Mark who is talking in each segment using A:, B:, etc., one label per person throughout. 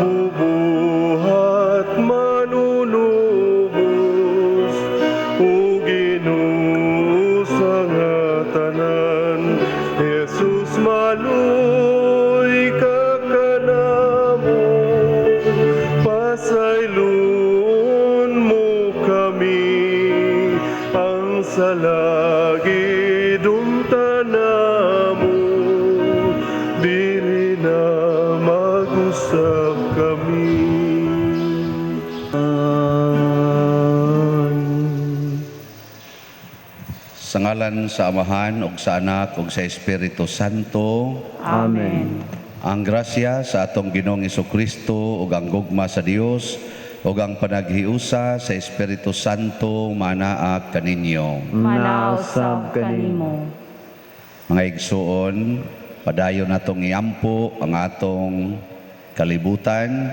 A: Magbubuhat manunubos, o Ginoo sa nga tanan. Jesus, maluoy ka kanamo, pasayloon mo kami, ang sala gidumtan namo, dili na mag-usab kami.
B: Amen.
C: Sa ngalan sa Amahan ug sa Anak ug sa Espiritu Santo.
B: Amen.
C: Ang grasya sa atong Ginoong Kristo ug ang gugma sa Dios ug ang panaghiusa sa Espiritu Santo manaa kaninyo.
B: Manaa usab kanimo.
C: Mga igsuon, padayon natong iampo ang atong kalibutan,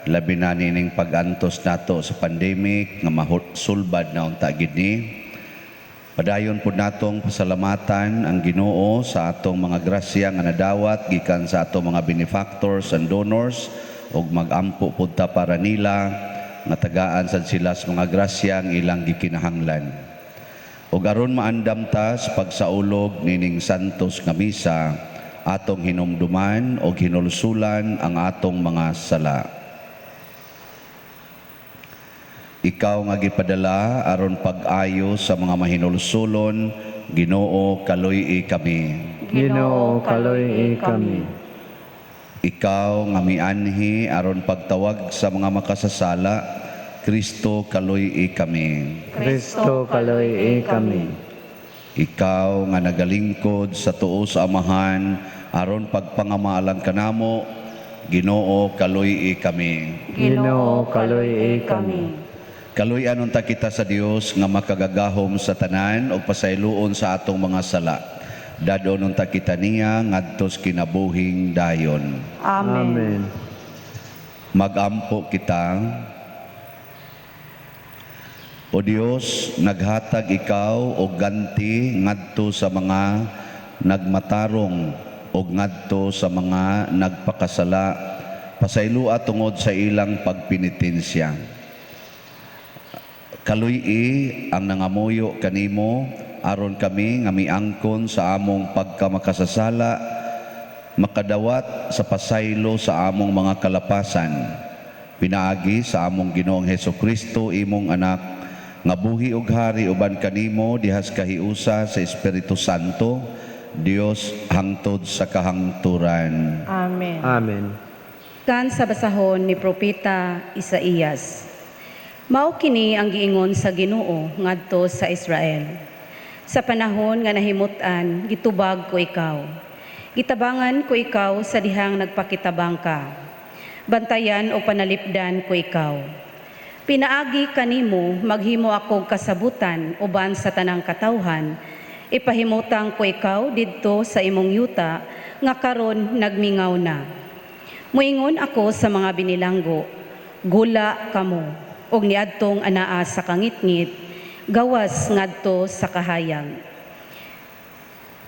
C: labi na nining pag-antos nato sa pandemic nga masulbad na unta gid ni. Padayon pud natong pasalamatan ang Ginoo sa atong mga grasya nga nadawat gikan sa atong mga benefactors and donors ug magampo pud ta para nila nga tagaan sad sila sa mga grasya ang ilang gikinahanglan. Ug aron maandam ta sa pagsaulog nining santos nga misa, atong hinumduman og hinulsulan ang atong mga sala. Ikaw nga gipadala aron pag-ayo sa mga mahinulsulon, Ginoo, kaluy-i kami.
B: Ginoo, kaluy-i kami.
C: Ikaw nga mianhi aron pagtawag sa mga makasasala, Kristo, kaluy-i kami.
B: Kristo, kaluy-i kami.
C: Ikaw nga nagalingkod sa tuo sa Amahan aron pagpangamalang kanamo, Ginoo, kaluy-i kami.
B: Ginoo, kaluy-i kami.
C: Kaluy-an unta kita sa Dios nga makagagahom sa tanan ug pasayloon sa atong mga sala. Dad-on unta kita niya ngadto sa kinabuhing dayon.
D: Amen.
B: Amen.
C: Magampo kita. O Dios, naghatag ikaw og ganti ngadto sa mga nagmatarong og ngadto sa mga nagpakasala. Pasayloa tungod sa ilang pagpenitensya. Kaluy-i ang nangamuyo kanimo aron kami nga miangkon sa among pagkamakasasala makadawat sa pasaylo sa among mga kalapasan. Pinaagi sa among Ginoong Heso Kristo, imong anak, nga buhi ug hari uban kanimo dihas kahiusa sa Espiritu Santo, Dios hangtod sa kahangturan.
D: Amen.
B: Amen.
E: Kan sa basahon ni Propeta Isaías. Mao kini ang giingon sa Ginoo ngadto sa Israel. Sa panahon nga nahimut-an, gitubag ko ikaw. Gitabangan ko ikaw sa dihang nagpakitabang ka. Bantayan o panalipdan ko ikaw. Pinaagi kanimo maghimo ako kasabutan uban sa tanang katawhan. Ipahimutang ko ikaw didto sa imong yuta nga karon nagmingaw na. Muingon ako sa mga binilanggo, "Gula kamo," og niadtong anaa sa kangitngit, "Gawas ngadto sa kahayag."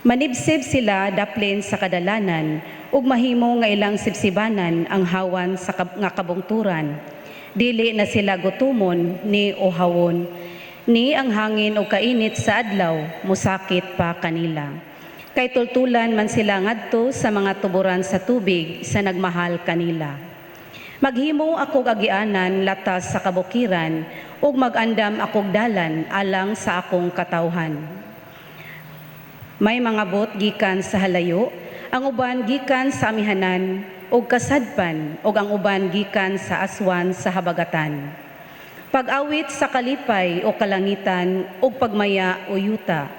E: Manibsib sila daplin sa kadalanan ug mahimo nga ilang sibsibanan ang hawan sa nga kabungturan. Dili na sila gutumon ni uhawon, ni ang hangin o kainit sa adlaw musakit pa kanila. Kay tultulan man sila ngadto sa mga tuburan sa tubig sa nagmahal kanila. Maghimo akog agianan latas sa kabukiran ug mag-andam akog dalan alang sa akong katawhan. May mga bot gikan sa halayo, ang uban gikan sa amihanan ug kasadpan ug ang uban gikan sa aswan sa habagatan. Pag-awit sa kalipay o kalangitan ug pagmaya o yuta.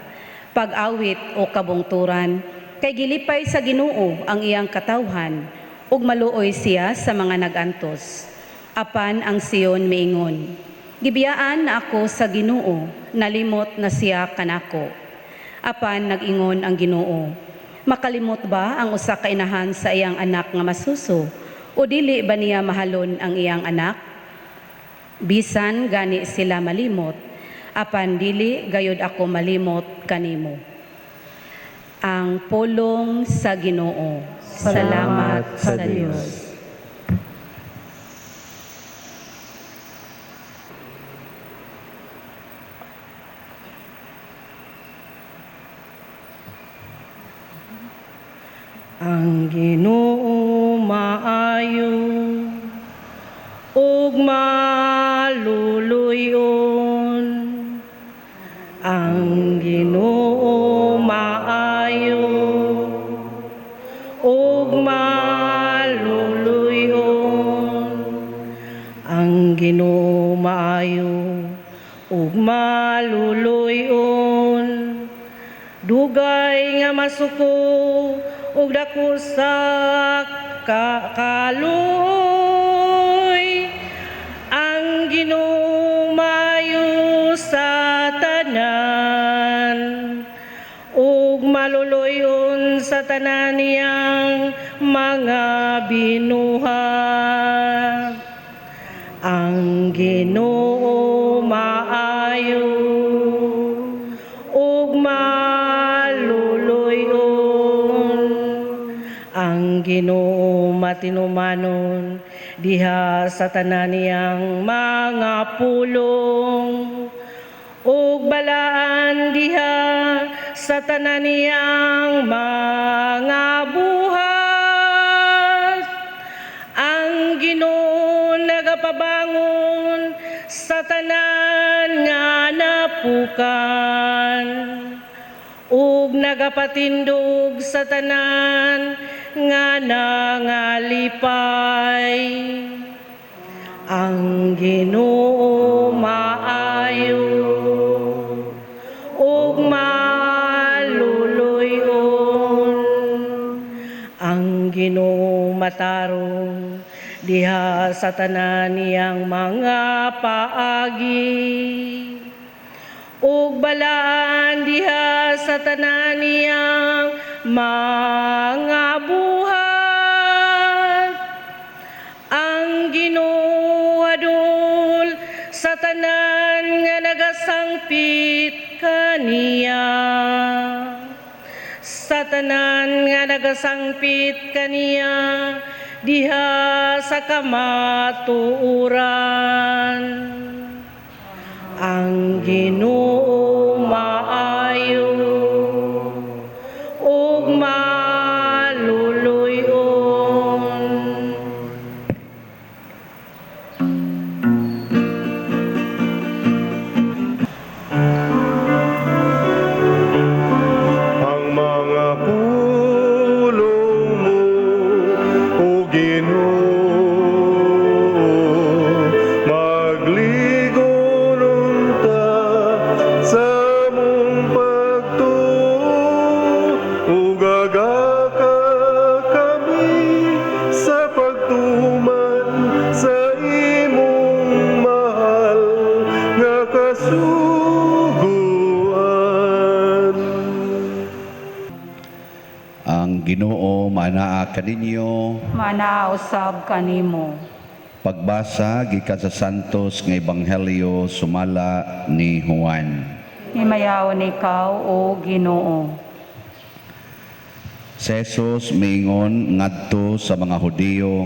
E: Pag-awit o kabungturan, kay gilipay sa Ginoo ang iyang katawhan ug maluoy siya sa mga nagantos. Apan ang Sion miingon, "Gibiyaan na ako sa Ginoo, nalimot na siya kanako." Apan nag-ingon ang Ginoo, "Makalimot ba ang usa ka inahan sa iyang anak nga masuso o dili ba niya mahalon ang iyang anak? Bisan gani sila malimot, apan dili gayud ako malimot kanimo." Ang pulong sa Ginoo. Salamat sa Dios.
D: Ang Ginoo maayo ug maluluy-on. Ang Ginoo maayo ug maluluy-on. Ang Ginoo maayo ug maluluy-on. Dugay nga masuko ug dako sa kaloy. Ang Ginoo maayo sa tanan ug maluluy-on sa tanan niyang mga binuhat. Ang Ginoo maayo ug maluluy-on. Ang Ginoo matinumanon diha sa tanan niyang mga pulong ug balaan diha sa tanan niyang mga buhat. Ang Ginoo nagapabangon sa tanan nga napukan ug nagapatindog sa tanan nga nangalipay. Ang Ginoo maayo ug maluluy-on. Ang Ginoo matarong diha sa tanan niyang mga paagi ug balaan diha sa tanan niyang mga buhat. Ang Ginoo adol sa tanan nga nagasangpit kaniya. Sa tanan nga nagasangpit kaniya diha sa kamatuoran. Ang Ginoo maayo ug maluluy-on.
A: Ang mga pulong mo, O Ginoo, magligon unta sa among pagtuo, ug agaka kami sa pagtuman sa imong mahal nga kasuguan.
C: Ang Ginoo maanaa kaninyo.
E: Maanaa usab kanimo.
C: Pagbasa gikan sa Santos nga Ebanghelyo sumala ni Juan.
E: Himayaon ikaw, O Ginoo.
C: Si Jesus miingon ngadto sa mga Hudiyo,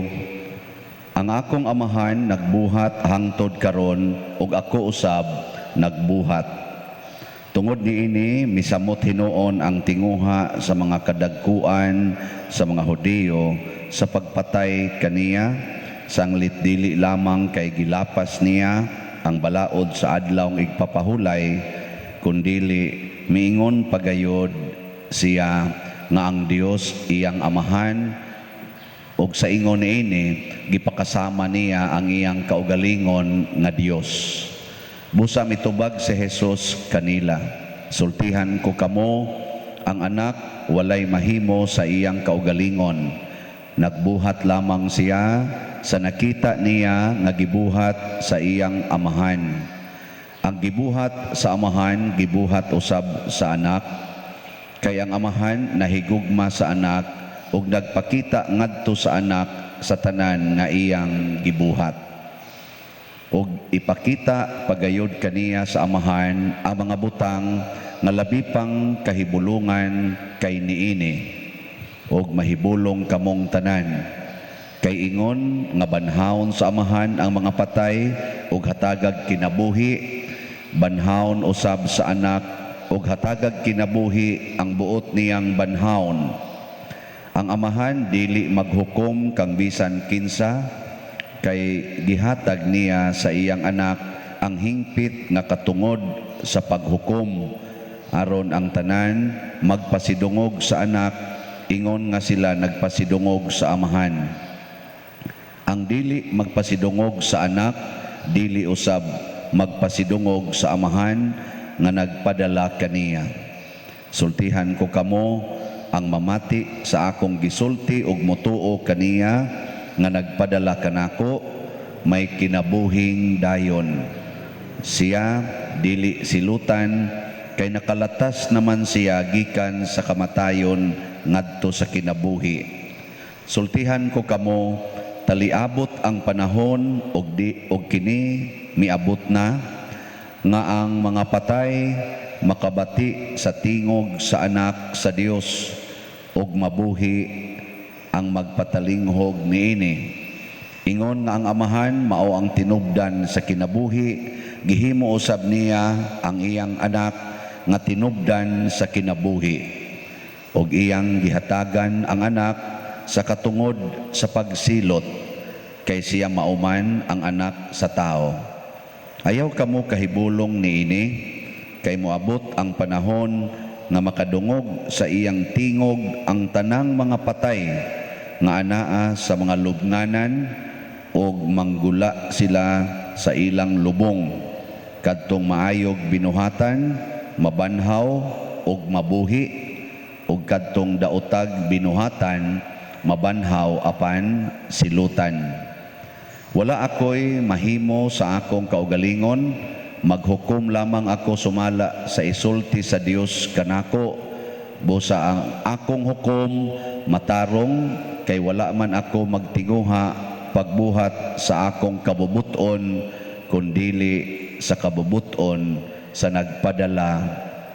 C: "Ang akong Amahan nagbuhat hangtod karon ug ako usab nagbuhat." Tungod niini, misamot hinuon ang tinguha sa mga kadagkuan sa mga Hudiyo sa pagpatay kaniya, sanglit dili lamang kay gilapas niya ang balaod sa Adlawng Igpapahulay, kundili miingon pagayod siya nga ang Dios iyang Amahan, ug sa ingon niini gipakasama niya ang iyang kaugalingon nga Dios. Busa mitubag si Jesus kanila, "Sultihan ko kamo, ang Anak walay mahimo sa iyang kaugalingon. Nagbuhat lamang siya sa nakita niya nga gibuhat sa iyang Amahan. Ang gibuhat sa Amahan, gibuhat usab sa Anak. Kay ang Amahan nahigugma sa Anak ug nagpakita ngadto sa Anak sa tanan nga iyang gibuhat. Ug ipakita pagayod kaniya sa Amahan ang mga butang nga labi pang kahibulungan kay niini, ug mahibulong kamong tanan. Kay ingon nga banhawon sa Amahan ang mga patay ug hatagag kinabuhi, banhawon usab sa Anak ug hatagag kinabuhi ang buot niyang banhawon. Ang Amahan dili maghukom kang bisan kinsa, kay gihatag niya sa iyang Anak ang hingpit nga katungod sa paghukom, aron ang tanan magpasidungog sa Anak ingon nga sila nagpasidungog sa Amahan. Ang dili magpasidungog sa Anak, dili usab magpasidungog sa Amahan nga nagpadala kaniya. Sultihan ko kamo, ang mamati sa akong gisulti ug motuo kaniya nga nagpadala kanako, may kinabuhing dayon. Siya dili silutan, kay nakalatas naman siya gikan sa kamatayon ngadto sa kinabuhi. Sultihan ko kamo, taliabot ang panahon og di og kini miabot na nga ang mga patay makabati sa tingog sa Anak sa Dios ug mabuhi ang magpatalinghog niini. Ingon nga ang Amahan mao ang tinubdan sa kinabuhi, gihimo usab niya ang iyang Anak nga tinubdan sa kinabuhi, ug iyang gihatagan ang Anak sa katungod sa pagsilot, kay siya mao man ang Anak sa Tao. Ayaw kamo kahibulong niini, kay moabot ang panahon nga makadungog sa iyang tingog ang tanang mga patay nga anaa sa mga lubnganan, ug manggula sila sa ilang lubong kadtong maayog binuhatan mabanhaw ug mabuhi, ug kadtong daotag binuhatan mabanhaw apan silutan. Wala ako'y mahimo sa akong kaugalingon, maghukom lamang ako sumala sa isulti sa Dios kanako. Busa ang akong hukom matarong, kay wala man ako magtinguha pagbuhat sa akong kabubuton, kundili sa kabubuton sa nagpadala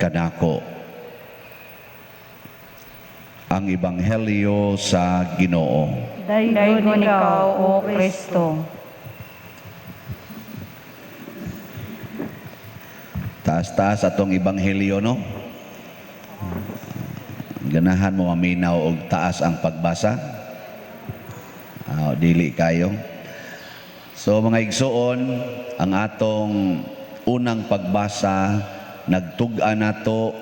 C: kanako. Ang Ebanghelyo sa Ginoo.
D: Daygon ikaw, O Kristo.
C: Taas-taas atong Ebanghelyo, no? Ganahan mo maminaw og taas ang pagbasa? Dili kayo. So mga igsuon, ang atong unang pagbasa, nagtug-an nato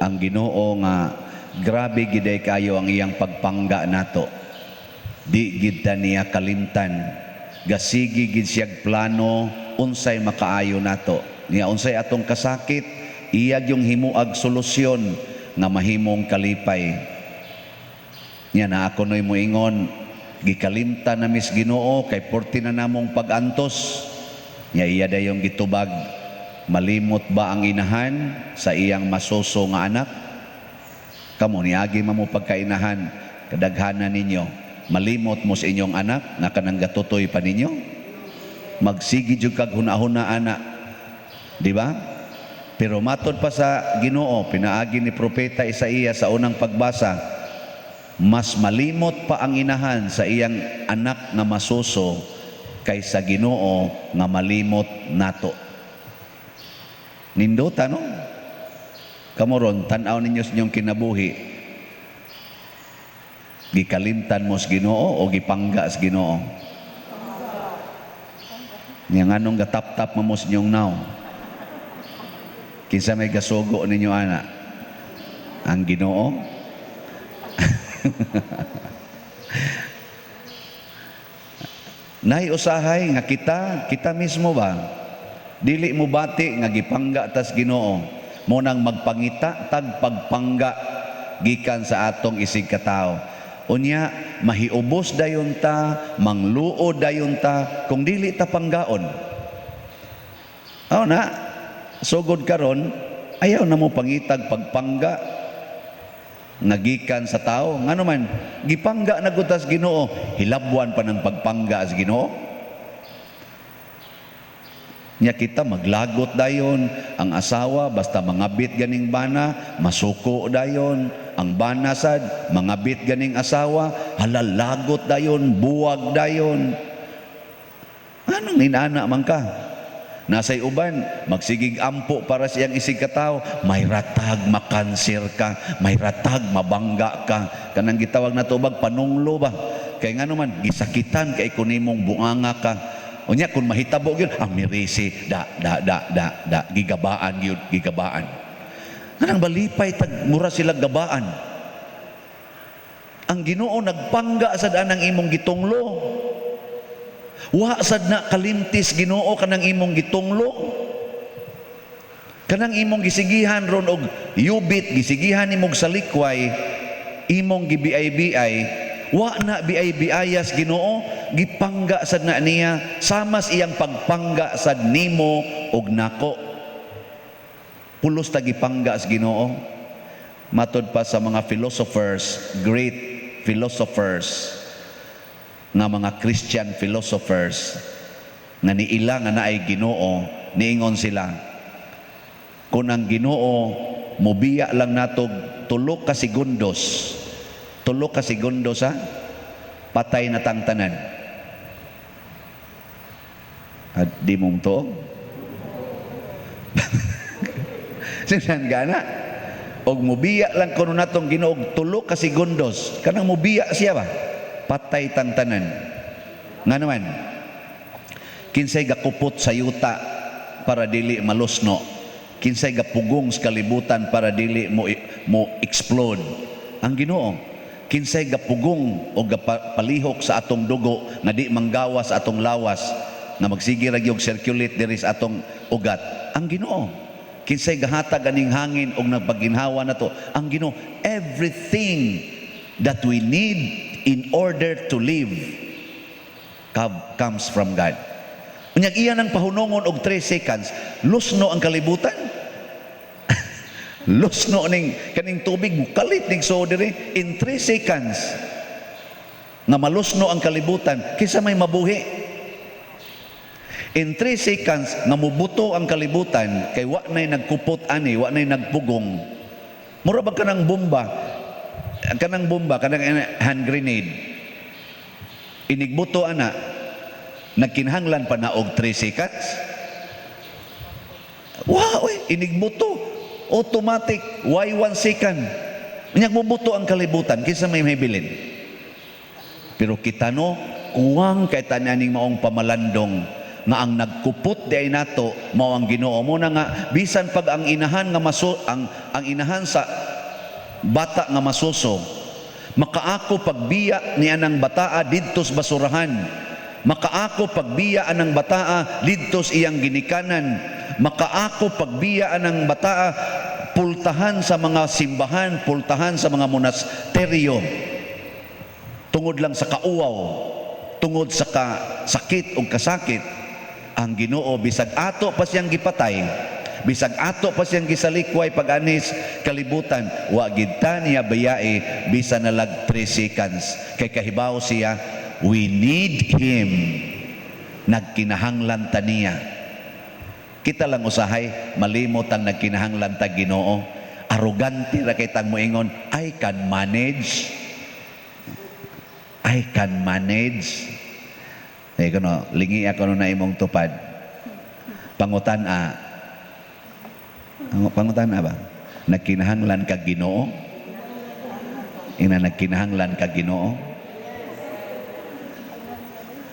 C: ang Ginoo nga grabe giday kayo ang iyang pagpangga nato. Di gid ta niya kalimtan. Gasigi gid siyag plano unsay makaayo nato. Niya unsay atong kasakit, iya yung himuag solusyon nga mahimong kalipay. Niya na ako no'y moingon, gikalimtan na mis Ginoo kay porti na namong pag-antos. Niya iya dayong gitubag, malimot ba ang inahan sa iyang masuso nga anak? Kamo niagi man mo pagkainahan, kadaghanan ninyo, malimot mo sa inyong anak nga kanang gatutoy pa ninyo? Magsigi jud kag hunahuna ana, di ba? Pero matod pa sa Ginoo, pinaagi ni Propeta Isaías sa unang pagbasa, mas malimot pa ang inahan sa iyang anak nga masuso kaysa Ginoo nga malimot nato. Nindota, no? Kamo ron, tan-aw ninyo sa inyong kinabuhi. Gikalimtan mo sa Ginoo o gipangga sa Ginoo? Nya nganong gatap-tap mo sa inyong naw? Kinsa may gasugo ninyo ana? Ang Ginoo? Nay usahay nga kita mismo ba? Dili mo bati nga gipangga tas Ginoo. Mo nang magpangita tag pagpangga gikan sa atong isig katawo. Unya mahiubos dayon ta, mangluo dayon ta kung dili ta panggaon. Aw na, sugod karon ayaw na mo pangitag pagpangga nagikan sa tao. Ngano man gipangga na gud tas Ginoo, hilabwan pa ng pagpangga sa Ginoo. Nya kita maglagot dayon ang asawa basta mangabit ganing bana, masuko dayon ang bana sad mangabit ganing asawa, halalagot dayon, buwag dayon. Anong inana man ka? Nasay uban, magsigig ampo para siyang isig katawo, may ratag makanser ka, may ratag mabangga ka. Kanang gitawag na tubag panunglo ba? Kay ngano man gisakitan kay kunimong buanga ka. Unya kung mahitabo gyud, ang mirisi da da da da da gigabaan gyud, gigabaan. Nganang balipay tag mura sila gabaan. Ang Ginoo nagpangga sad anang imong gitunglo. Wa sad na kalimtis Ginoo kanang imong gitunglo. Kanang imong gisigihan ron og yubit, gisigihan nimog salikway, imong gibiay-biay, wa na biay-biayas Ginoo, gipangga sad na niya, samas iyang pagpangga sad nimo og nako. Pulos ta gipangga sa Ginoo. Matod pa sa mga philosophers, great philosophers, nga mga Christian philosophers, nga niila nga naay Ginoo, niingon sila, kung ang Ginoo mobiya lang natog 3 ka segundos, 3 ka segundos ha, patay na tang tanan. At di mong tuog. Sinan gana. Og mobiya lang kuno natong Ginoo og 3 ka segundos, kanang mobiya siya ba? Patay tang tanan. Nga naman, kinsay gakupot sa yuta para dili malusno? Kinsay gapugong sa kalibutan para dili mo explode? Ang Ginoo. Kinsay gapugong o gapalihok sa atong dugo nga di manggawas sa atong lawas, nga magsige ra gyud circulate diri sa atong ugat? Ang Ginoo. Kinsay gahatag aning hangin og nagpaginhawa nato? Ang Ginoo. Everything that we need in order to live comes from God. Unyag iya nang pahunongon og 3 seconds, lusno ang kalibutan. Lusno ning kaning tubig mukalit ning so diri in 3 seconds nga malusno ang kalibutan, kinsa may mabuhi? In 3 seconds nga mubuto ang kalibutan kay wa nay nagkupot ani, wa nay nagpugong. Mura ba kanang bomba? Kanang bomba, kanang hand grenade. Inigbuto ana, nagkinahanglan pa na og 3 seconds? Wow, oy, inigbuto. Automatic, why 1 second? Unyag mubuto ang kalibutan, kinsa may mahibilin? Pero kita no, kuwang kay tananing maong pamalandong nga ang nagkupot di ay nato mao ang Ginoo mo na nga bisan pag ang inahan nga maso ang inahan sa bata nga masuso, makaako pagbiya ni anang bataa didto sa basurahan, makaako pagbiya anang bataa didto sa iyang ginikanan, makaako pagbiya anang bataa pultahan sa mga simbahan, pultahan sa mga monasteryo, tungod lang sa kauwaw, tungod sa kasakit o kasakit, ang Ginoo, bisag ato pa siyang gipatay, bisag ato pa siyang gisalikway pag-anis kalibutan, wa gid ta niya bayae bisan nalag 3 seconds, kay kahibaw siya we need him, nagkinahanglan ta niya. Kita lang usahay malimot ang nagkinahanglan ta Ginoo. Arugante ra kay tang moingon, "I can manage, I can manage." Eh kuno, lingi ako na imong tupad. Pangutan a. Pangutan a ba? Nagkinahanglan ka Ginoo? Ina, nagkinahanglan ka Ginoo?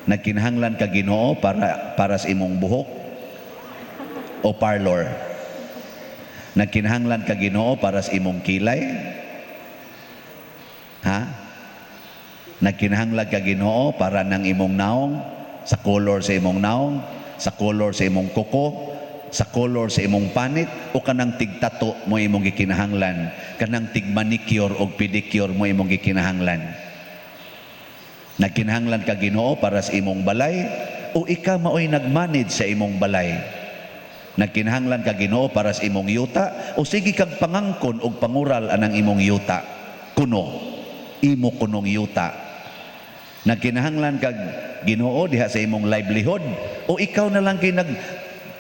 C: Nagkinahanglan ka Ginoo para sa imong buhok o parlor? Nagkinahanglan ka Ginoo para sa imong kilay? Ha? Nagkinahanglan ka Ginoo para nang imong naong, sa color sa imong naong, sa color sa imong kuko, sa color sa imong panit, o kanang tigtato mo imong gikinahanglan, kanang tig manicure og pedicure mo imong gikinahanglan? Nagkinahanglan ka Ginoo para sa imong balay o ikaw maoy nagmanage sa imong balay? Nagkinahanglan ka Ginoo para sa imong yuta o sige kag pangangkon og pangural anang imong yuta? Kuno imo kunong yuta. Nagkinahanglan kag Ginoo diha sa imong livelihood o ikaw na lang kay nag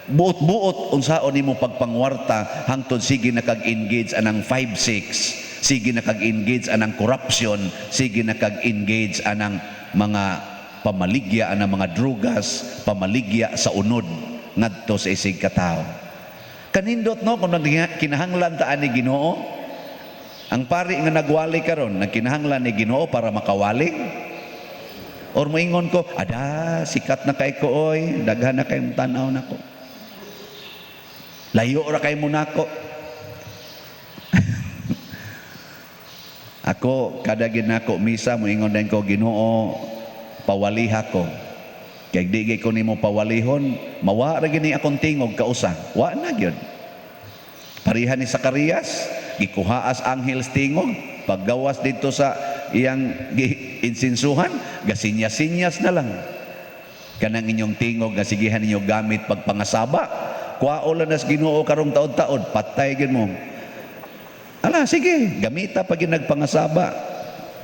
C: buot-buot unsaon nimo pagpangwarta hangtod sige na kag engage anang 5-6, sige na kag engage anang corruption, sige na kag engage anang mga pamaligya anang mga drugas, pamaligya sa unod? ngadto sa isig katawo. Kanindot, no, kung kinahanglan ta ani Ginoo. Ang pari nga nagwali karon, nagkinahanglan ni Ginoo para makawali? Or moingon ko, "Ada, sikat na kay ko oy, daghan na kay tanaw nako. Layo ra kay mo nako." Ako kada gid nako misa, moingon din ko, "Ginoo, pawaliha ko." Kay di gid ko nimo pawalihon, mawa ra gini akong tingog kausa. Wa na gyud. Pareha ni Zacarias, gikuhaas anghel tingog, paggawas dito sa iyang insinsuhan, gasinyas-sinyas na lang. Kanang inyong tingog nga sigihan ninyo gamit pagpangasaba, kuwao lang nas Ginoo karong taod-taod, patay gyud mo. Ala, sige, gamita pag yun nagpangasaba.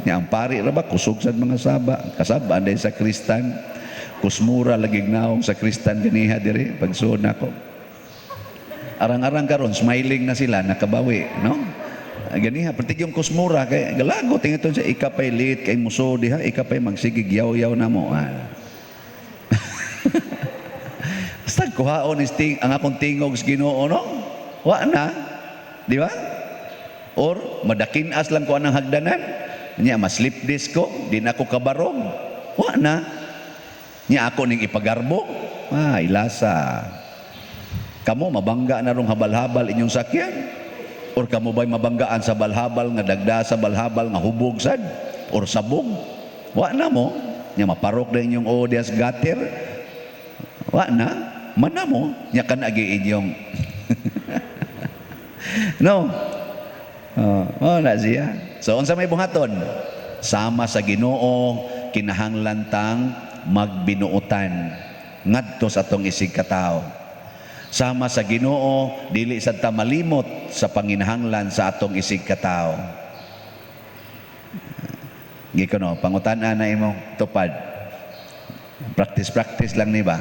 C: Nya ang pari ra ba, kusog sad mga saba. Kasaba anday sa kristan. Kusmura lagi naong sa kristan ganiha diri pagsuod nako. Arang-arang karon smiling na sila, nakabawi, no? Ganiha pertig yung kusmura kay galago tingiton siya ikapay lit kay muso diha, ikapay magsigig yaw-yaw na mo. Ah. Basta kuhaon is ting ang akong tingog sa Ginoo, no? Wa na. Di ba? Or madakinas lang ko anang hagdanan. Nya ma-slip disc ko, di na ako kabarog. Wa na. Nya ako ning ipagarbo. Ah, ilasa. Kamo mabangga na rong habal-habal inyong sakyan? Or kamo ba'y mabanggaan sa balhabal nga dagda sa balhabal nga hubog sad? Or sabog? Wa na mo. Nya maparok na inyong odias gutter. Wa na. Mana mo. Nya kanagi inyong no. Oh, oh na siya. So unsa may buhaton? Sama sa Ginoo, kinahanglan tang magbinuotan ngadto sa atong isig katawo. Sama sa Ginoo, dili sad ta malimot sa panginahanglan sa atong isig katawo. Gikono, pangutan-an na imong tupad. Practice practice lang ni ba?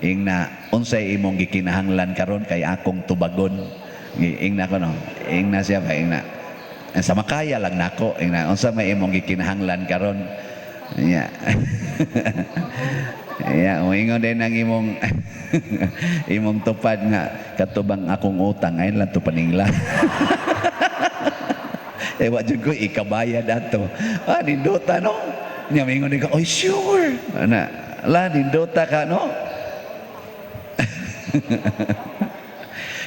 C: Ingna, unsay imong gikinahanglan karon kay akong tubagon? Ingna ko, no. Ingna siya ba, ingna. Sa makaya lang nako, ingna, unsa may imong gikinahanglan karon? Nya. Ya, moingon din ang imong imong tupad nga katubang akong utang ay lang to paningla. Eh, wa jud ko ikabayad ato. Ah, nindota, no. Nya moingon din ka, "Oy, sure." Ana, la nindota ka, no.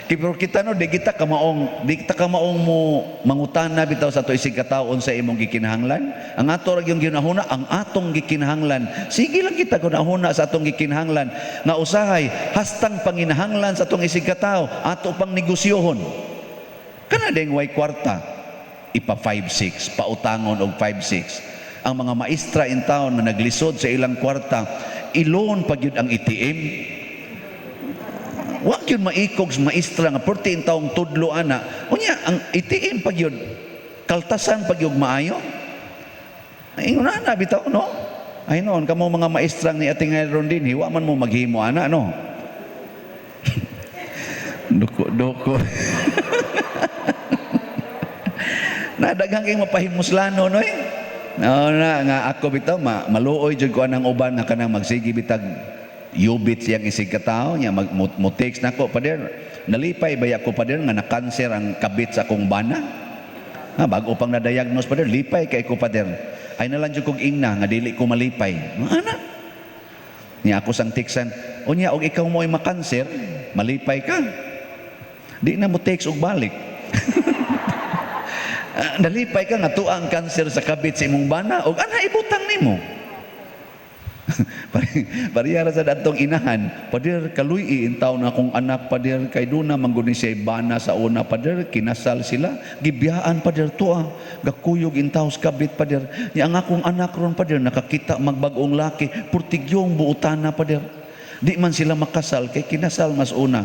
C: Pero kita, no, di kita kamaong mo mangutana bitaw sa ato isig kataon sa imong gikinahanglan. Ang ato ra gyud ginahuna ang atong gikinahanglan. Sige lang kita gunahuna sa atong gikinahanglan nga usahay hastang panginahanglan sa atong isig katawo ato pang negosyohon. Kana ding way kwarta ipa 5-6, pautangon og 5-6. Ang mga maestra in town na naglisod sa ilang kwarta, i-loan pa gyud ang ATM. Wa gyud maikog sa maestra nga perti in taong tudlo ana. Unya ang ATM pa gyud kaltasan pa gyud maayo. Ingon ana bitaw, no. Ay noon kamo mga maestrang ni ating ron din, wa man mo maghimo ana, no. Duko duko. Nadaghang kay mapahimuslano, no eh. No, na nga ako bitaw maluoy jud ko anang uban nga kanang magsige bitag yubit siyang isig katawo niya mag mo text nako, "Pader, nalipay ba ako, pader, nga na-cancer ang kabit sa akong bana? Ha, bago pang na-diagnose, pader, lipay kay ko, pader." Ay nalang jud kog ingna nga dili ko malipay. Ana. Niya ako sang teksan, "Unya og ikaw mo ay makanser, malipay ka?" Di na mo text og balik. Ah, nalipay ka nga tuwa ang kanser sa kabit sa imong bana og ana ibutang nimo. Parehara sa datong inahan, "Pader, kaluy intaw na akong anak, pader, kay duna man gud ni siya bana sa una, pader, kinasal sila, gibiyaan, pader, tuwa, gakuyog intaw sa kabit, pader. Nya ang akong anak ron, pader, nakakita magbag-ong laki, purtigyong buotana, pader. Di man sila makasal kay kinasal mas una.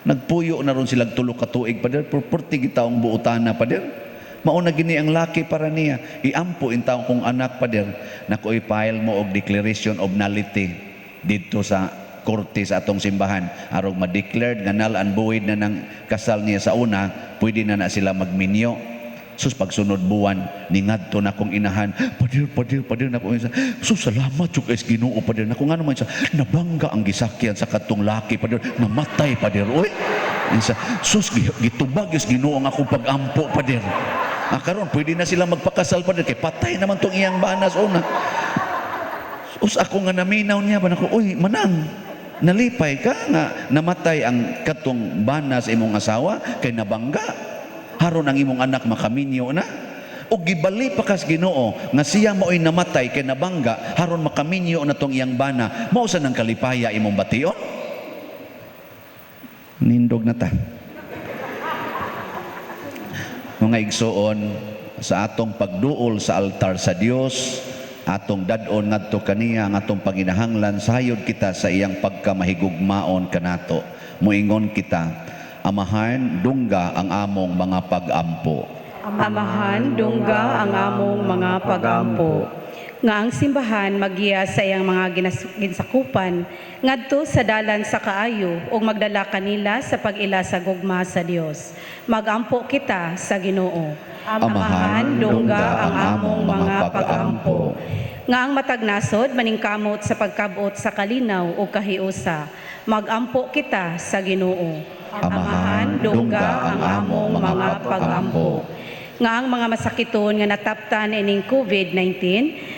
C: Nagpuyo na ron sila 3 ka tuig, pader, pero purtig taong buotana, pader. Mauna gini ang laki para niya. Iampo in taong kong anak, pader. Nako, i-file mo og declaration of nullity didto sa korte sa atong simbahan. Arog ma-declared nga null and void na ng kasal niya sa una, pwede na na sila magminyo." Sus, pagsunod buwan, ningadto na akong inahan. "Pader, pader, pader," nako. "Sus, salamat jud kay Ginoo, pader." Nako, "Ngano man?" Siya, "Nabangga ang gisakyan sa katong laki, pader. Namatay, pader. Oy." Sa, "Sus, gitubag is Ginoo ang akong pag-ampo, pader. Ah, karon pwede na sila magpakasal, pader, kay patay naman tong iyang bana sa una." Us, ako nga naminaw niya ba nako, "Uy, manang, nalipay ka nga namatay ang katong bana sa imong asawa kay nabangga. Haron ang imong anak makaminyo na. O gibali pa kas Ginoo nga siya mao'y namatay kay nabangga haron makaminyo na tong iyang bana. Mao sa nang kalipaya imong bation?" Nindog na ta. Mga igsoon, sa atong pagduol sa altar sa Dios, atong dad-on ngadto kaniya ang atong panginahanglan, sayod kita sa iyang pagkamahigugmaon kanato. Muingon kita, Amahan, dungga ang among mga pag-ampo.
E: Amahan, dungga ang among mga pagampo. Nga ang simbahan magiya sa iyang mga ginsakupan ngadto sa dalan sa kaayo ug magdala kanila sa pag-ila sa gugma sa Dios. Magampo kita sa Ginoo.
C: Amahan, dungga ang among mga pag-ampo.
E: Nga ang matag nasod maningkamot sa pagkabot sa kalinaw ug kahiusa. Magampo kita sa Ginoo.
C: Amahan, dungga ang among mga pag-ampo.
E: Nga ang mga masakiton nga nataptan ining COVID-19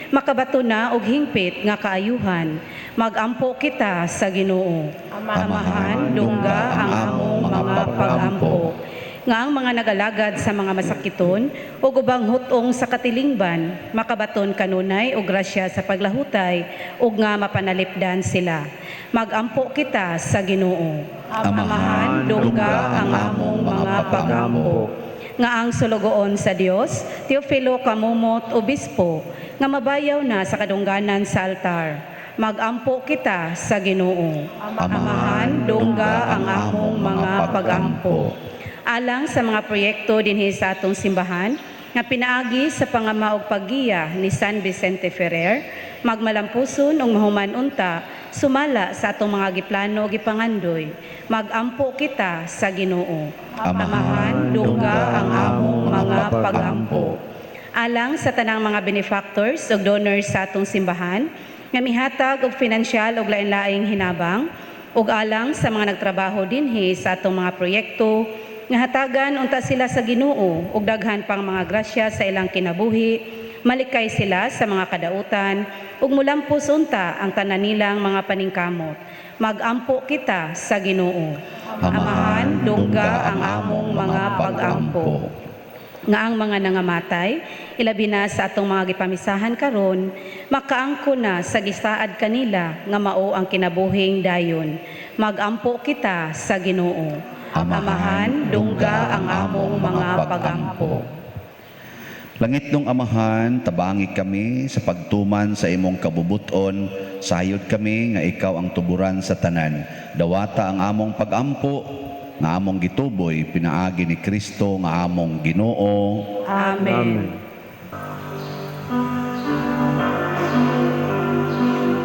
E: makabato na og hingpit nga kaayuhan. Magampo kita sa Ginoo.
C: Amahan, dungga ang among mga pag-ampo.
E: Nga ang mga nagalagad sa mga masakiton ug ubang hutong sa katilingban makabaton kanunay og grasya sa paglahutay ug nga mapanalipdan sila. Magampo kita sa Ginoo.
C: Amahan, dungga ang among mga pag-ampo.
E: Nga ang sulugoon sa Dios, Teofilo Camomot, Obispo, nga mabayaw na sa kadungganan sa altar. Magampo kita sa Ginoo.
C: Amahan, dungga ang among mga pag-ampo.
E: Alang sa mga proyekto dinhi sa atong simbahan nga pinaagi sa pangama og paggiya ni San Vicente Ferrer, magmalampuson ug mahuman unta sumala sa atong mga giplano ug gipangandoy. Magampo kita sa Ginoo.
C: Amahan, dungga ang among mga pag-ampo.
E: Alang sa tanang mga benefactors ug donors sa atong simbahan nga mihatag og finansyal ug lain-laing hinabang, ug alang sa mga nagtrabaho dinhi sa atong mga proyekto nga hatagan unta sila sa Ginoo ug daghan pang mga grasya sa ilang kinabuhi, malikay sila sa mga kadautan ug mulampos unta ang tanan nilang mga paningkamot. Magampo kita sa Ginoo.
C: Amahan, dungga ang among mga pag-ampo.
E: Nga ang mga nangamatay, ilabi na sa atong mga gipamisahan karon, makaangko na sa gisaad kanila nga mao ang kinabuhing dayon. Magampo kita sa Ginoo.
C: Amahan, dungga ang among mga pag-ampo. Langit nung Amahan, tabangi kami sa pagtuman sa imong kabubuton, sayod kami nga ikaw ang tuburan sa tanan. Dawata ang among pag-ampo, nga among gituboy, pinaagi ni Kristo nga among Ginoo.
E: Amen.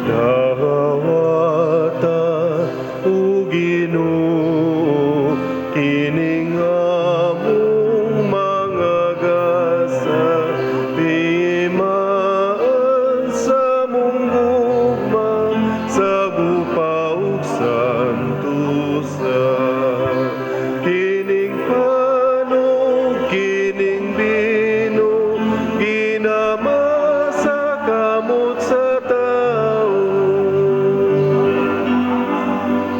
A: Dawata o Ginoo kining among mga gasa, timaan sa mong gugma sa gupa ug santusa. Kining pan ug kining bino ginama sa kamot sa tao.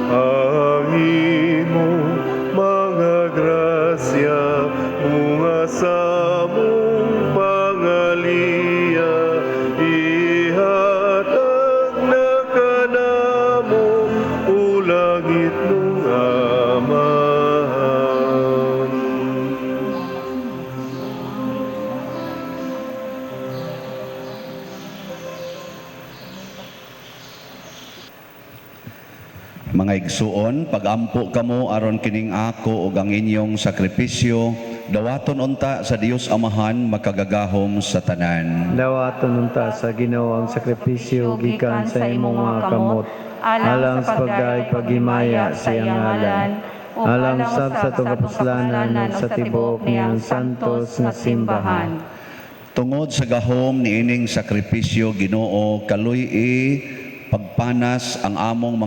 A: Ang imong mga grasya bunga sa among pangaliya, ihatag na kanamo o langit nung Amahan.
C: Mga igsuon, pagampo kamo aron kining ako ug ang inyong sakripisyo dawaton unta sa Dios Amahan makagagahom sa tanan.
B: Dawaton unta sa Ginoo ang sakripisyo gikan sa imong mga kamot, alang sa pagdaig paghimaya sa iyang ngalan, Alang sab sa atong kapuslanan ug sa tibuok niyang santos nga simbahan.
C: Tungod sa gahom niining sakripisyo, Ginoo, kaluy-i pagpanas ang among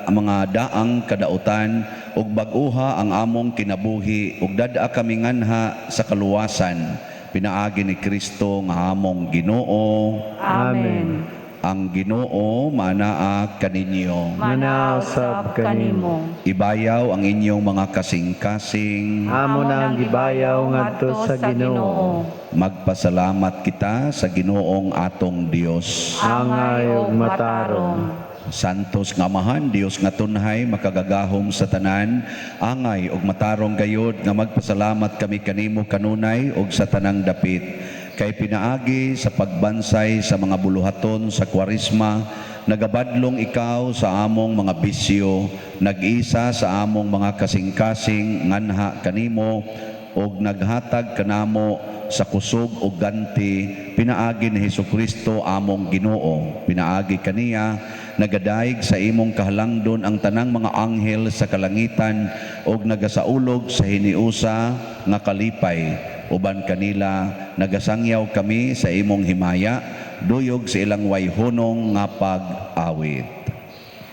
C: ang mga daang kadautan ug bag-uha ang among kinabuhi ug dad-a kami nganha sa kaluwasan pinaagi ni Kristo nga among Ginoo.
D: Amen.
C: Ang Ginoo manaa kaninyo.
B: Manaa usab kanimo.
C: Ibayaw ang inyong mga kasing-kasing.
B: Amo na ang gibayaw ngadto sa Ginoo.
C: Magpasalamat kita sa Ginoong atong Dios.
B: Angay ug matarong.
C: Santos nga Amahan, Dios nga tunhay, makagagahom sa tanan, angay ug matarong gayod nga magpasalamat kami kanimo kanunay ug sa tanang dapit. Kay pinaagi sa pagbansay sa mga buluhaton sa Kwaresma, nagabadlong ikaw sa among mga bisyo, nag-isa sa among mga kasing-kasing nganha kanimo ug naghatag kanamo sa kusog ug ganti pinaagi ni Hesukristo among Ginoo. Pinaagi kaniya nagadayeg sa imong kahalangdon ang tanang mga anghel sa kalangitan ug nagasaulog sa hiniusa nga kalipay. Uban kanila nagasangyaw kami sa imong himaya, duyog sa ilang wayhunong nga pag-awit.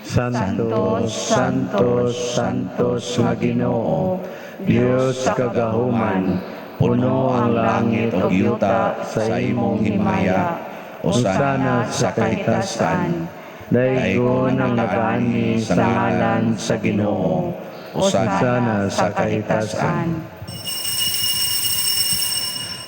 B: Santo, Santo, Santos nga Ginoo, Dios kagahuman, puno ang langit ug yuta sa imong himaya.
C: Osana sa kahitasan.
B: Daygon ang nagaanhi sa ngalan sa Ginoo. Osana sa kahitasan.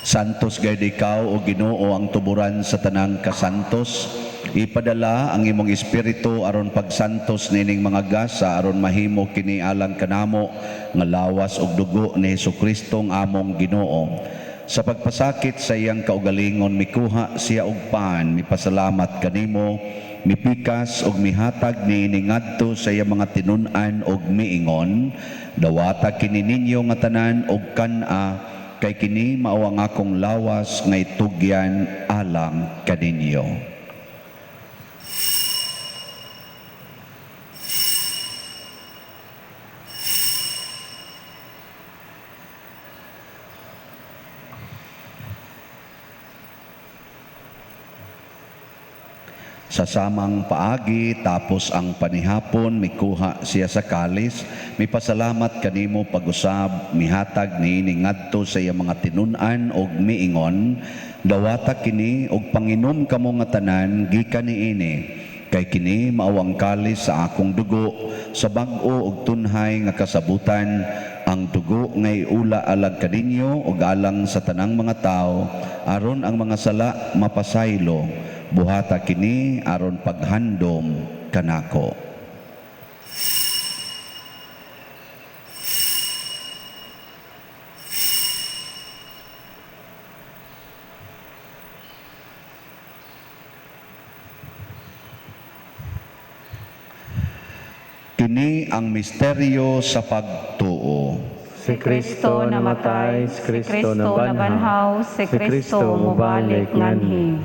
C: Santos gayud ikaw o Ginoo, ang tuburan sa tanang kasantos. Ipadala ang imong espiritu aron pagsantos nining mga gasa aron mahimo kini alang kanamo nga lawas ug dugo ni Hesukristo ang among Ginoo. Sa pagpasakit sa iyang kaugalingon, mikuha siya og pan, mipasalamat kanimo, mipikas ug mihatag niini ngadto sa iyang mga tinun-an ug miingon: "Dawata kini ninyo nga tanan ug kan-a, kay kini mao ang akong lawas nga itugyan alang kaninyo." Sa samang paagi, tapos ang panihapon, mikuha siya sa kalis, mipasalamat kanimo pag-usab, mihatag niini ngadto sa iyang mga tinun-an og miingon: "Dawata kini og panginom kamo nga tanan gikan niini, kay kini mao ang kalis sa akong dugo sa bag-o og tunhay nga kasabutan, ang dugo nga iula alang kaninyo ug alang sa tanang mga tawo aron ang mga sala mapasaylo. Buhata kini aron paghandom kanako." Kini ang misteryo sa pagtuo.
B: Si Kristo namatay, si Kristo nabanhaw,
D: si Kristo mobalik nganhi.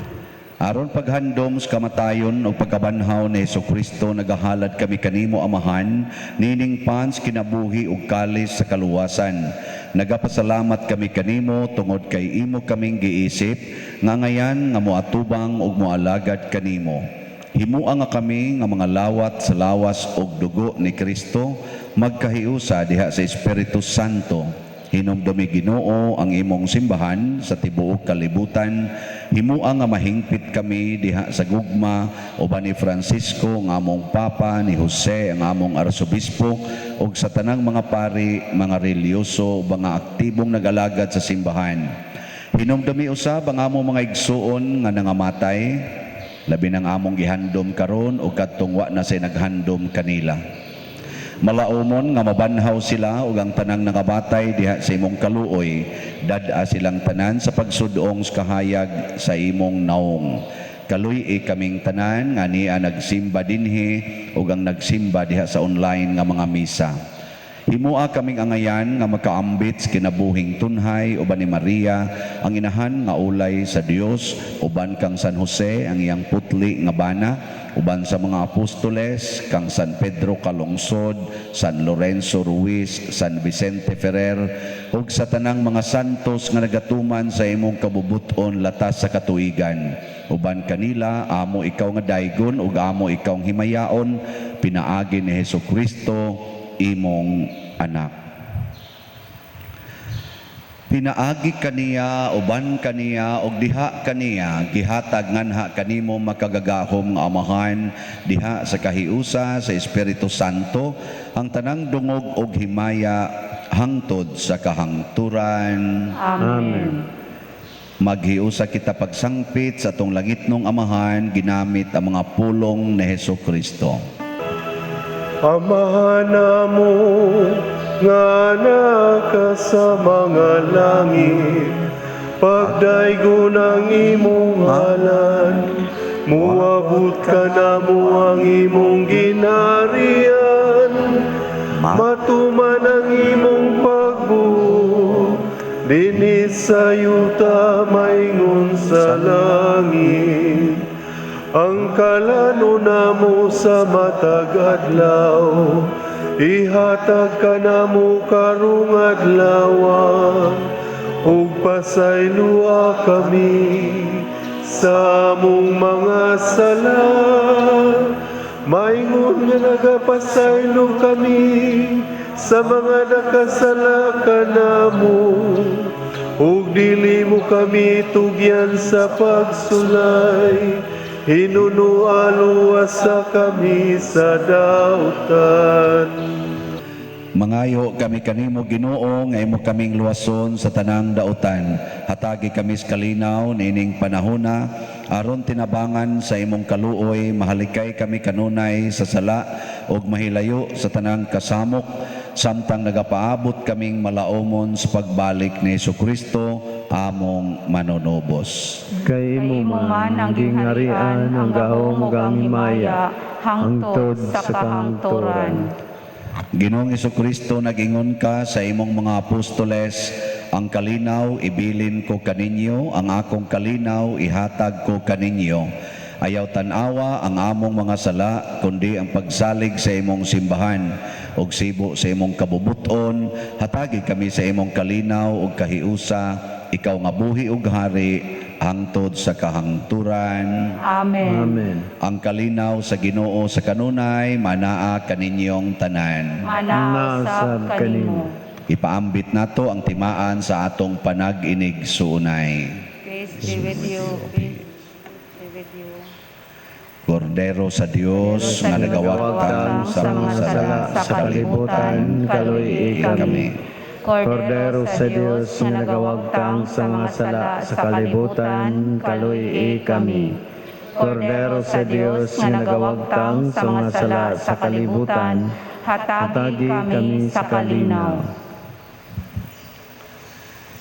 C: Aron paghandom sa kamatayon ug pagkabanhaw ni Hesukristo, nagahalad kami kanimo, Amahan, nining pans kinabuhi ug kalis sa kaluwasan. Nagapasalamat kami kanimo tungod kay imo kaming giisip nga ngayan nga moatubang ug moalagad kanimo. Himua nga kami nga mga lawat sa lawas ug dugo ni Kristo magkahiusa diha sa Espiritu Santo. Hinumdumi, Ginoo, ang imong simbahan sa tibuok kalibutan. Himua nga mahingpit kami diha sa gugma uban ni Francisco nga among Papa, ni Jose ang among Arsobispo, ug sa tanang mga pari, mga relihiyoso, mga aktibong nagalagad sa simbahan. Hinumdumi usab ang among mga igsuon nga nangamatay, labi ng among gihandom karon ug kadtong wa na say naghandom kanila. Malaumon nga mabanhaw sila ug ang tanang nangamatay diha sa imong kaluoy, dad-a silang tanan sa pagsudong sa kahayag sa imong naong. Kaluy-i kaming tanan nga niya nagsimba dinhi ug ang nagsimba diha sa online nga mga misa. Himua kaming angayan nga makaambit sa kinabuhing tunhay uban ni Maria, ang inahan nga ulay sa Dios, uban kang San Jose ang iyang putli nga bana, uban sa mga apostoles kang San Pedro Calungsod, San Lorenzo Ruiz, San Vicente Ferrer, ug sa tanang mga santos nga nagatuman sa imong kabubuton latas sa katuigan. Uban kanila amo ikaw nga daygon ug amo ikaw ang himayaon pinaagi ni Hesus Kristo imong anak. Pinaagi kaniya, uban kaniya, ug diha kaniya, gihatag nganha kanimo makagagahom nga Amahan, diha sa kahiusa sa Espiritu Santo, ang tanang dungog ug himaya hangtod sa kahangturan.
E: Amen.
C: Maghiusa kita pagsangpit sa atong langitnong Amahan, ginamit ang mga pulong ni Hesus Kristo.
A: Amahan namo nga naka sa mga langit, pagdaygon ang imong ngalan, muabot ka namo ang imong ginarian, matuman ang imong pagbuot, dinhi sa yuta maingon sa langit. Ang kalano namo sa matag adlaw, ihatag kanamo karong adlaw, ug pasayloa kami sa among mga sala. Maingon nga nagapasaylo kami sa mga nakasala kanamo, ug dili mo kami tugyan sa pagsulay, hinunualuwas sa kami sa dautan.
C: Mangayo kami kanimo Ginoo nga imo kaming luwason sa tanang dautan. Hatagi kami sa kalinaw niining panahona aron tinabangan sa imong kaluoy, mahalikay kami kanunay sa sala ug mahilayo sa tanang kasamok samtang nagapaabot kaming malaomon sa pagbalik ni Hesukristo among manunubos.
B: Kay imo man ang gingharian, ang gahom ug ang himaya, hangtod sa kahangturan.
C: Ginoong Hesukristo, nag-ingon ka sa imong mga apostoles, ang kalinaw ibilin ko kaninyo, ang akong kalinaw ihatag ko kaninyo. Ayaw tan-awa ang among mga sala, kundi ang pagsalig sa imong simbahan ug sibo sa imong kabubuton. Hatagi kami sa imong kalinaw ug kahiusa, ikaw nga buhi ug hari hangtod sa kahangturan.
E: Amen.
B: Amen.
C: Ang kalinaw sa Ginoo sa kanunay manaa kaninyong tanan.
E: Manausab
B: Nausab
E: kanimo.
C: Ipaambit nato ang timaan sa atong panag-inig suunay.
E: Peace be with you. Peace be with you.
C: Kordero sa Dios nga nagawagtang sa mga sala
B: sa kalibutan, kaluy kami. Kordero sa Dios nga nagawagtang sa mga sala sa kalibutan, kaluy kami. Kordero sa Dios nga nagawagtang sa mga sala sa kalibutan,
E: hatagi kami sa kalinaw.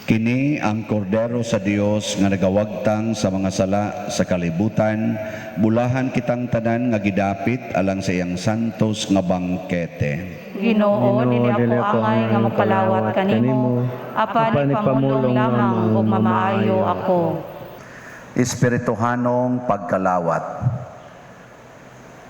C: Kini ang kordero sa Dios nga nagawagtang sa mga sala sa kalibutan, bulahan kitang tanan nga gidapit alang sa iyang santos nga bangkete.
E: Ginoo, dili ako angay nga mokalawat kanimo, apan ipamulong lamang ug mamaayo ako.
C: Espirituhanong pagkalawat.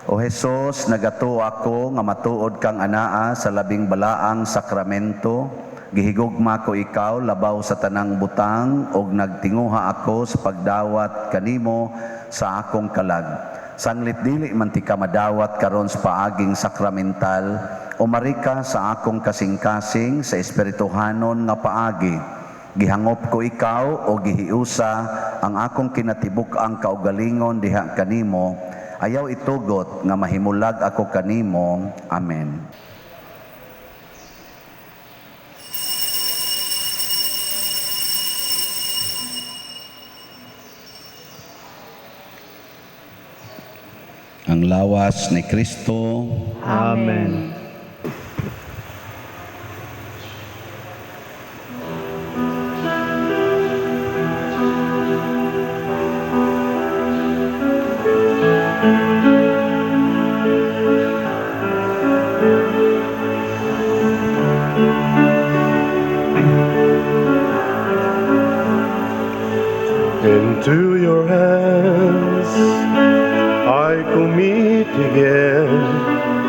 C: O Hesus, nagatuo ako nga matuod kang anaa sa labing balaang sakramento. Gihigugma ko ikaw labaw sa tanang butang ug nagtinguha ako sa pagdawat kanimo sa akong kalag. Sanglit dili man ti ka madawat karon sa paaging sakramental, umari ka sa akong kasing-kasing sa espirituhanon nga paagi. Gihangop ko ikaw o gihiusa ang akong kinatibuk-ang kaugalingon diha kanimo. Ayaw itugot nga mahimulag ako kanimo. Amen. Ang lawas ni Kristo.
B: Amen.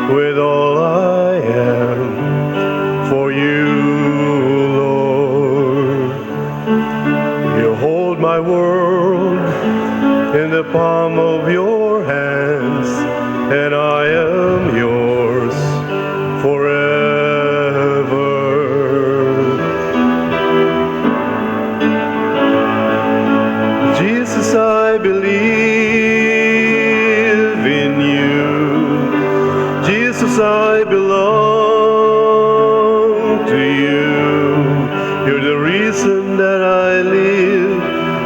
A: with all I am for you, Lord. You hold my world in the palm of your hands, and I am yours forever. Jesus, I believe in you. Jesus, I belong to you. You're the reason that I live,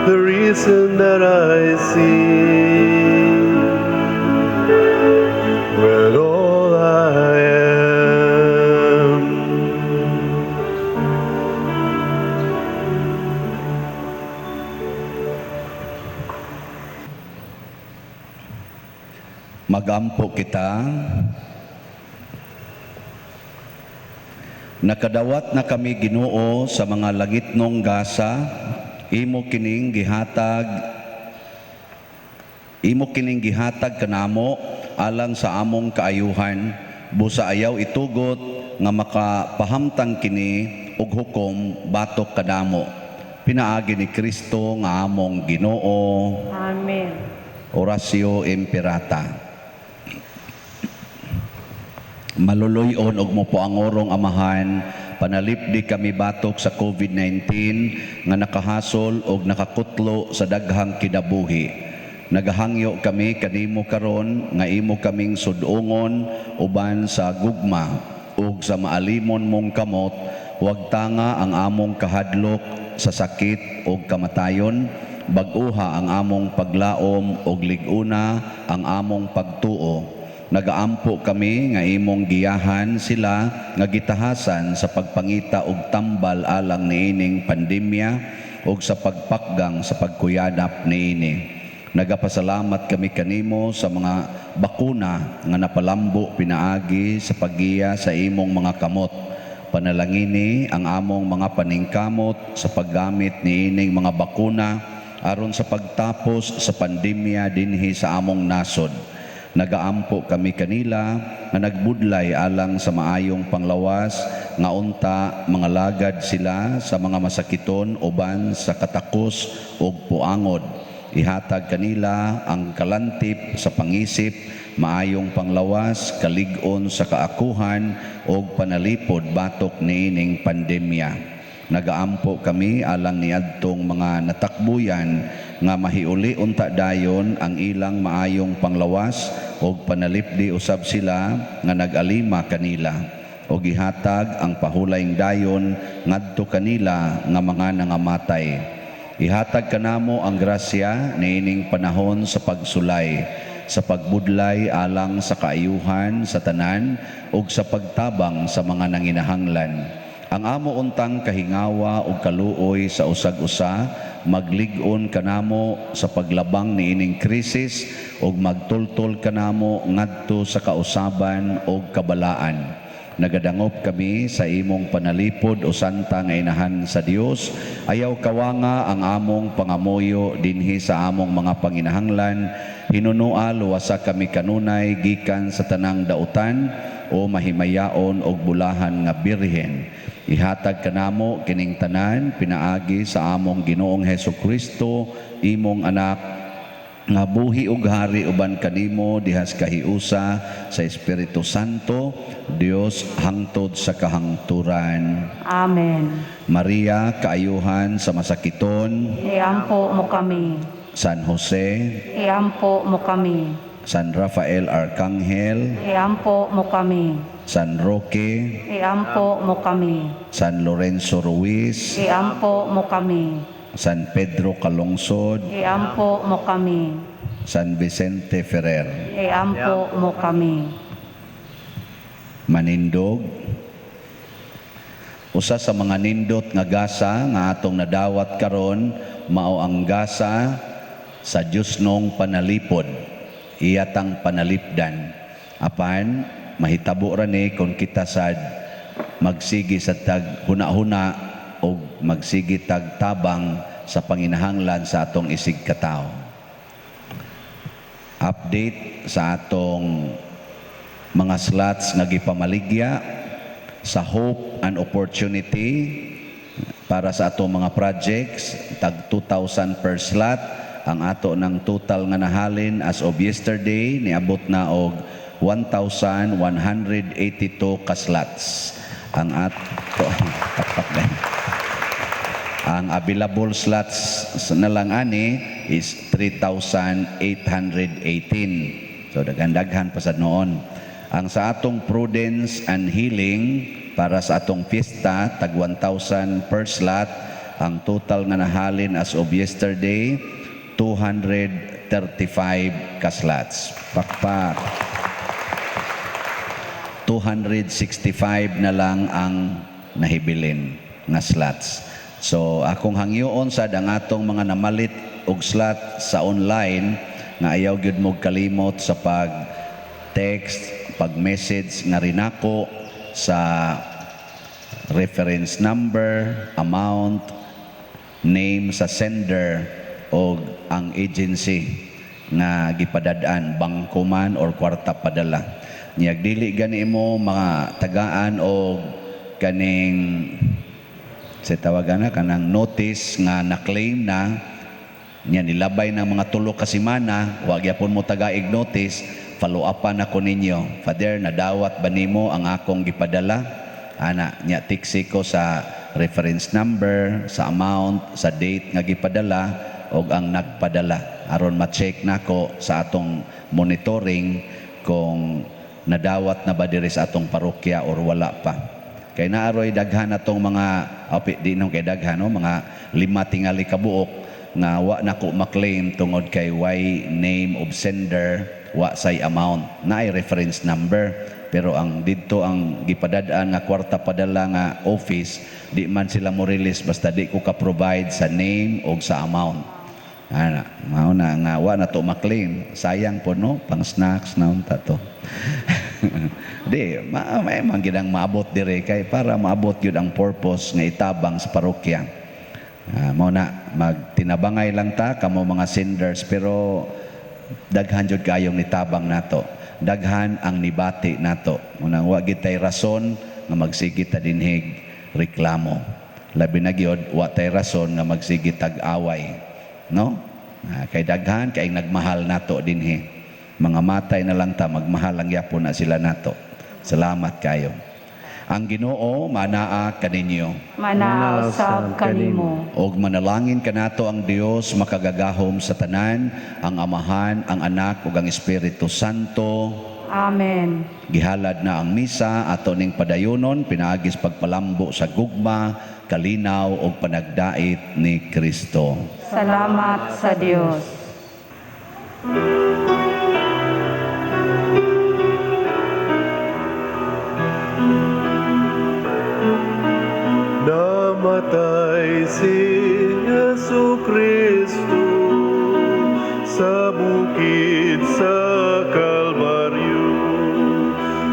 A: the reason that I sing. With all I am.
C: Magampo kita. Nakadawat na kami, Ginoo, sa mga langitnong gasa, imo kining gihatag kanamo alang sa among kaayuhan, busa ayaw itugot nga makapahamtang kini og hukom batok kadamo. Pinaagi ni Kristo nga among Ginoo.
D: Amen.
C: Oratio Imperata. Maluluyon og mopuangorong Amahan, panalipdi kami batok sa COVID-19 nga nakahasol og nakakutlo sa daghang kinabuhi. Nagahangyo kami kanimo karon nga imo kaming sudongon uban sa gugma ug sa maalimon mong kamot, wag tanga ang among kahadlok sa sakit ug kamatayon, bag-oha ang among paglaom ug lig-una ang among pagtuo. Nagaampo kami nga imong giyahan sila nga gitahasan sa pagpangita og tambal alang niining pandemya ug sa pagpakgang sa pagkuyanap niini. Nagapasalamat kami kanimo sa mga bakuna nga napalambo pinaagi sa paggiya sa imong mga kamot. Panalangini ang among mga paningkamot sa paggamit niining mga bakuna aron sa pagtapos sa pandemya dinhi sa among nasod. Nagaampo kami kanila nga nagbudlay alang sa maayong panglawas nga unta mga lagad sila sa mga masakiton uban sa katakos ug puangod. Ihatag kanila ang kalantip sa pangisip, maayong panglawas, kalig-on sa kaakuhan ug panalipod batok niining pandemya. Nagaampo kami alang niadtong mga natakbuyan nga mahiuli unta dayon ang ilang maayong panglawas ug panalipdi usab sila nga nag-alima kanila ug gihatag ang pahulayng dayon ngadto kanila nga mga nangamatay. Ihatag kanamo ang grasya niining panahon sa pagsulay, sa pagbudlay alang sa kaayuhan sa tanan ug sa pagtabang sa mga nanginahanglan. Ang amo untang kahingawa ug kaluoy sa usag-usa maglig-on kanamo sa paglabang niining krisis ug magtultol kanamo ngadto sa kausaban ug kabalaan. Nagadangop kami sa imong panalipod o santa nga inahan sa Dios. Ayaw kawanga ang among pangamuyo dinhi sa among mga panginahanglan. Hinunua luwasa kami kanunay gikan sa tanang dautan o mahimayaon og bulahan nga birhen. Ihatag kanamo kining tanan pinaagi sa among Ginoong Hesus Kristo, imong anak, nga buhi ug hari uban kanimo dihas kahiusa sa Espiritu Santo, Dios hangtod sa kahangturan.
D: Amen.
C: Maria, kaayuhan sa masakiton.
D: Iampo mo kami.
C: San Jose.
D: Iampo mo kami.
C: San Rafael Arcangel.
D: Iampo mo kami.
C: San Roque.
D: Iampo mo kami.
C: San Lorenzo Ruiz.
D: Iampo mo kami.
C: San Pedro Calungsod.
D: Iampo mo kami.
C: San Vicente Ferrer.
D: Iampo mo kami.
C: Manindog. Usa sa mga nindot nga gasa nga atong nadawat karon mao ang gasa sa Diosnong panalipod, iyatang panalipdan. Apan mahitabo ra ni kung kita sad magsigi sa tag huna-huna o magsigi tag tabang sa panginahanglan sa atong isig katawo. Update sa atong Mga slots nga gipamaligya sa Hope and Opportunity para sa ato mga projects, tag 2,000 per slot. Ang ato ng total nga nahalin as of yesterday, niabot na og 1,182 ka slots. Ang ato pakpak din. Ang available slots na lang ani is 3,818. So daghan-daghan pa sad noon. Ang sa atong Prudence and Healing para sa atong fiesta, tag 1,000 per slot. Ang total nga nahalin as of yesterday, 235 ka slots. Pakpak. 265 na lang ang nahibilin nga slots. So akong hangyoon sad ang atong mga namalit og slot sa online nga ayaw gyud mo kalimot sa pag text, pag message nga rinako sa reference number, amount, name sa sender o ang agency nga gipadad-an, bangko man or kwarta padala. Niyag dili gani mo mga tagaan og kaning sa tawagan na kanang notice nga na-claim na niya, nilabay ng mga 3 ka semana, wa gyapon mo tagaig notice, follow upan ako ninyo. "Father, nadawat ba nimo ang akong gipadala?" Ana nya, tiksi ko sa reference number, sa amount, sa date nga gipadala og ang nagpadala aron ma-check nako sa atong monitoring kung nadawat na ba diri sa atong parokya or wala pa. Kay naaroy daghan atong mga api di nung kay daghan, no, mga lima tingali ka buok nga wa nako ma-claim tungod kay way name of sender, wa say amount. Naay reference number pero ang didto ang gipadad-an nga kwarta padala nga office, di man sila mo release basta di ko ka-provide sa name o sa amount. Ana, mao na nga wa na to ma-claim. Sayang po, no, pang snacks na unta to. Di, may man gid ang maabot dire kay para maabot gyud ang purpose nga itabang sa parokya. Mao na, magtinabangay lang ta kamo mga senders, pero daghan jud kayong nitabang nato. Daghan ang nibati nato. Unang wa gid tay rason nga magsige ta dinhig reklamo. Labi na gyud wa tay rason nga magsige tag away, no? Kay daghan kay nagmahal nato dinhi. Mga matay na lang ta, magmahal lang yapon na sila nato. Salamat kayo. Ang Ginoo manaa kaninyo.
D: Manaa usab kanimo.
C: Og manalangin kanato ang Dios makagagahom sa tanan, ang Amahan, ang Anak ug ang Espiritu Santo.
D: Amen.
C: Gihalad na ang misa, ato ning padayonon pinaagis pagpalambo sa gugma, kalinaw ug panagdait ni Kristo.
D: Salamat sa Dios.
A: Namatay si Yesu Kristo sa bukid sa Kalbaryo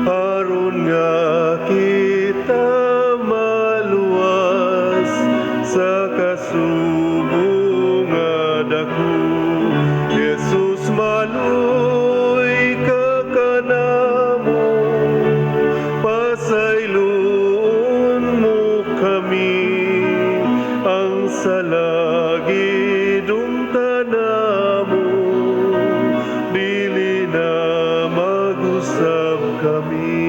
A: aron nga kita maluwas sa kasubo nga dako. Jesus, maluoy ka kanamo, pasayloon mo kami, ang sala gidumtan namo, dili na mag-usab kami.